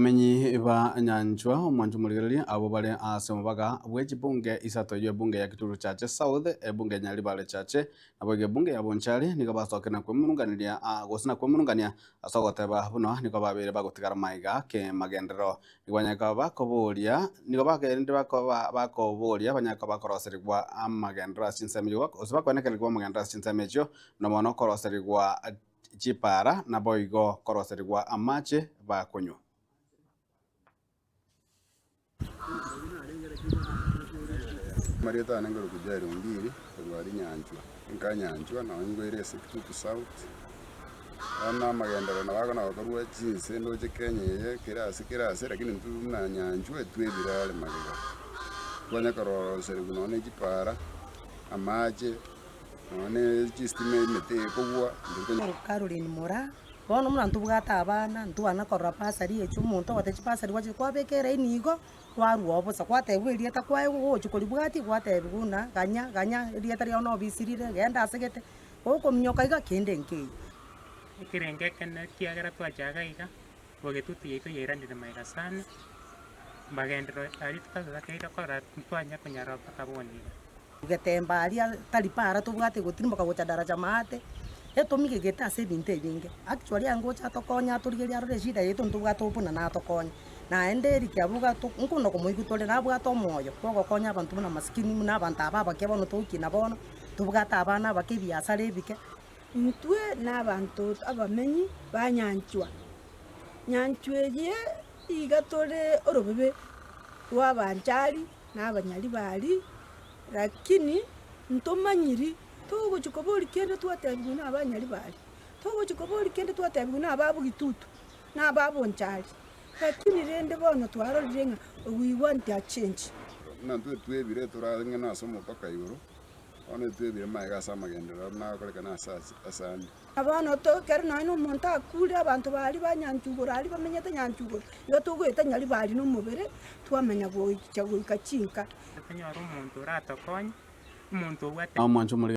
Abamenyi ba Nyanchwa, omwancho omorigereria, abwo bare ase omobaga bwe chibunge isato eyio ebunge ya Kitulu Chache South, ebunge ya Nyaribare Chache, naboigo ebunge ya Bonchari nigo basokire na kwemurunganeria gose na kwemurungania ase ogoteba buna nigo babeire bagotigara maiga kemagenderero. Nigo banyare koba bakoboria nigo bagerire bakoba bakoboria banyare koba bakoroserigwa amagenderero ase chinsemo echio gose bakoenekerigwa amagenderero ase chinsemo echio, na mono koroserigwa chipara, naboigo koroserigwa amache bakonywa. Amarieta ane nkorokwa Jael Ombiri, korwa aria Nyanchwa, nka Nyanchwa nabo nkoira ase Kitutu South, bono amagenderero nabo akona gokorwa chinse ndoche Kenya eye kera ase kera ase lakini intwe buna Nyanchwa etwebire are magega. Twanya koroserigwa nonye ne chipara, amache. Nonya ne chistima emete ekogwa. Caroline Moraa, Bono buna ntobwate abana, ntwana korora bursary echio omonto ogote chibursary gwachire kwabeka eraini igo, kwarwa oo bosa kwatebiwa erieta kwaegwa gogochia koribwatia gwatebiwa buna ganya ganya erieta riao nobisirire genda ase gete, gokominyoka iga kende nkeiyo. Ekerengo ekene ekiagera twachaga iga, bogetutu yaito yairanire magega sana, magenderero aria totatakeire kora ntwanya konyara mpaka bono iga. Getemba aria tari para tobwate gotirimboka gocha daraja maate, etomigegete ase ebinto ebinge. Actually aye ngocha atokonye atorigerie arore eshida yaito ntobwate buna natokonye. Naende Eric abwo iga to nkono komoigwa tore nabwate omoyo bwa ogokonya abanto buna masikini buna abanto aba abake bono togokina bono, tobwate abana abake ebiasara ebike. Intwe nabanto abamenyi ba nyanchwa. Nyanchwa eye iga tore orobebe rw'abanchari na abanyaribari, lakini ntomanyiri togochia koboria kende twatebiwe na abanyaribari, togochia koboria kende twatebiwe na ababogitutu, na ababonchari, lakini rende bono twarorire ng'a we want a change. Buna intwe twebire torang'ene ase omopaka igoro, bono etwebire magega ase amagenderero buna agokorekana ase ase ande. Na bono ekero nonya na omonto akure, abanto baria ba nyancha igoro aria bamenyete nyancha igoro, igo togoeta nyaribari na omobere, twamanya gocha goika chinka. Tonyore omonto oratokonye, omonto obwate. Omwancho omorigereria.